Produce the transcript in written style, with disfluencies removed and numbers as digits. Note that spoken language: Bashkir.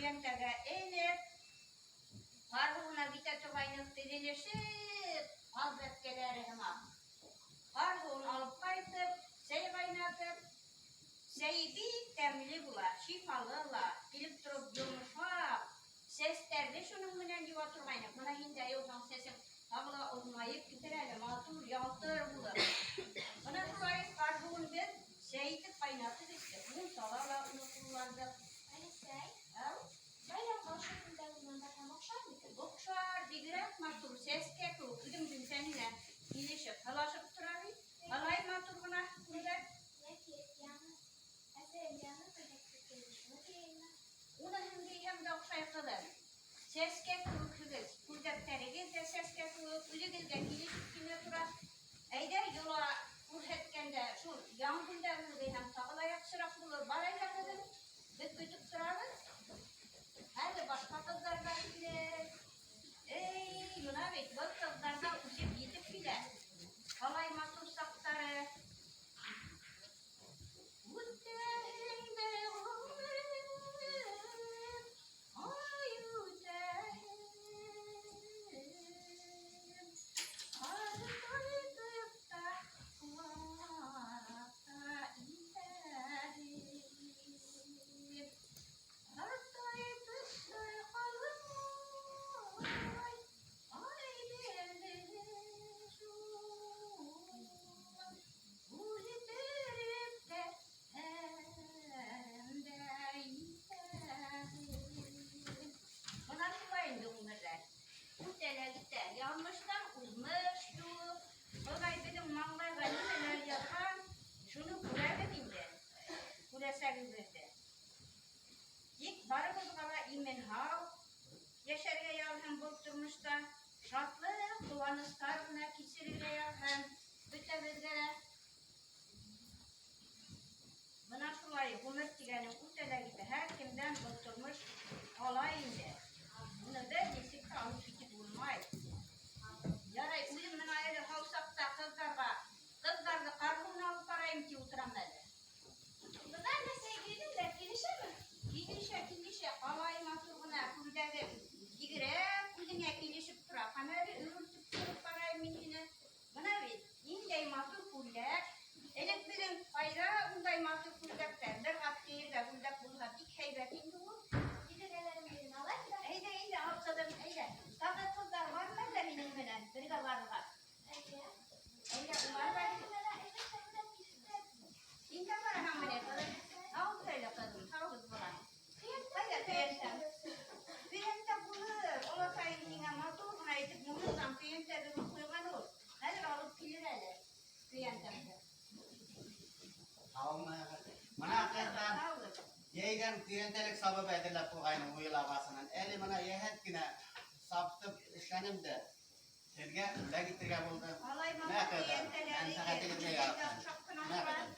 Көйәнтәгә элеп, кар һуына китә торгайнык, теҙелешеп, ҡаҙ бәпкәләре һымаҡ. Кар һуын алып ҡайтып, сәй ҡайнатып, сәйе бик тәмле була, шифалы ла, килеп тороп йомшаҡ, сәстәрҙе шуның менән йыуа торғайныҡ. Бына һин дә йыуһаң, сәсең тағы ла оҙонайып китер әле, матур, ялтыр булыр. Бына шулай кар һуын беҙ сәй итеп ҡайнатып эстек. Мунсала ла уны ҡулландыҡ. Әнисәй, Ау, байрамға ошо күлдәгем менән барһам оҡшар микән? Оҡшар, бигерәк матур, сәскә кеүек, үҙеңдең тәнеңә килешеп, һылашып тора бит. Алай матур ғына күлдәк. Йәки яңы, әсәйем яңы күлдәк теккәйне, шуны кейәйемме? Уныһын кейһәң дә оҡшай, ҡыҙым. Сәскә кеүек һегеҙ, күлдәктәрегеҙ ҙә сәскә кеүек, үҙегеҙгә килешеп кенә тора. Әйҙә, йола күрһәткәндә шул яңы күлдәгеңде кейһәң, тағы ла яҡшыраҡ булыр. Бар әйҙә, ҡыҙым, беҙ көтөп торабыҙ. Хәҙер башҡа ҡыҙҙар ҙа килер. Эй, бына бит был ҡыҙҙар ҙа үҫеп етеп килә. Ҡалай матур саҡтары. Үтә инде ғүмер, ай үтә. Ҡартайтып та, ҡыуап та итәһең. Ҡартайтып та ҡалмай, ай белде шул. Үлтереп тә әрәм дә итәһең. Бына шулай инде ғүмерҙәр. Үтә лә китә. Яҙмыштан уҙмыш юҡ. Хоҙай беҙҙең маңлайға нимәләр яҙған, шуны күрәбеҙ инде. Күрәсәгебеҙҙе. Тик барыбыҙға ла имен-һау йәшәргә яҙһын был тормошта. Шатлыҡ, ҡыуаныстар ғына кисерергә яҙһын бөтәбеҙгә лә. Бына шулай ғүмер тигәнең үтә лә китә. Һәр кемдән был тормош ала инде. Уны бер нисек тә алып китеп булмай. Ярай, үҙем бына әле һау саҡта ҡыҙҙарға, ҡыҙҙарҙы ҡарғыуына алып барайым тип ултырам әле. Бына әсәй кейҙем дә, килешәме? Килешә, килешә, ҡалай матур ғына күлдәгең. Бигерәк үҙеңә килешеп тора. Ҡана әле үрелтеп тороп ҡарайым мин һине. Бына бит, ниндәй матур күлдәк. Элек беҙҙең ҡайҙа ундай матур күлдәктәр? Бер ҡат кейергә күлдәк булһа, бик һәйбәт инде ул. Диләрәләрем генә алайым да. Әйҙә, әйҙә, ал ҡыҙым, әйҙә. Тағы ҡыҙҙар бармы әллә һинең менән бергә барырға? Әйе. Әйҙә, улар ҙа. Һин дә бараһыңмы ни, ҡыҙым? Һау бул әле, ҡыҙым, һау бул, балам. Ҡайҙа көйәнтәң? Көйәнтә булыр. Олатайың һиңә матур ғына итеп муйылдан көйәнтә бөгөн ҡуйған ул. Хәҙер алып килер әле көйәнтәңде. Һаумы? Бына ҡыҙҙар, Һау бул. йәйҙән көйәнтәлек сабып әҙерләп ҡуйғайным муйыл ағасынан. Әле бына йәһәт кенә саптып эшләнем дә, һеҙгә бүләк итергә булдым. Ҡалай Мә, матур ҡыҙым, көйәнтәләре. мәнфәғәтегеҙгә яраһын. Оҡшап ҡына Мә, тора. ҡыҙым.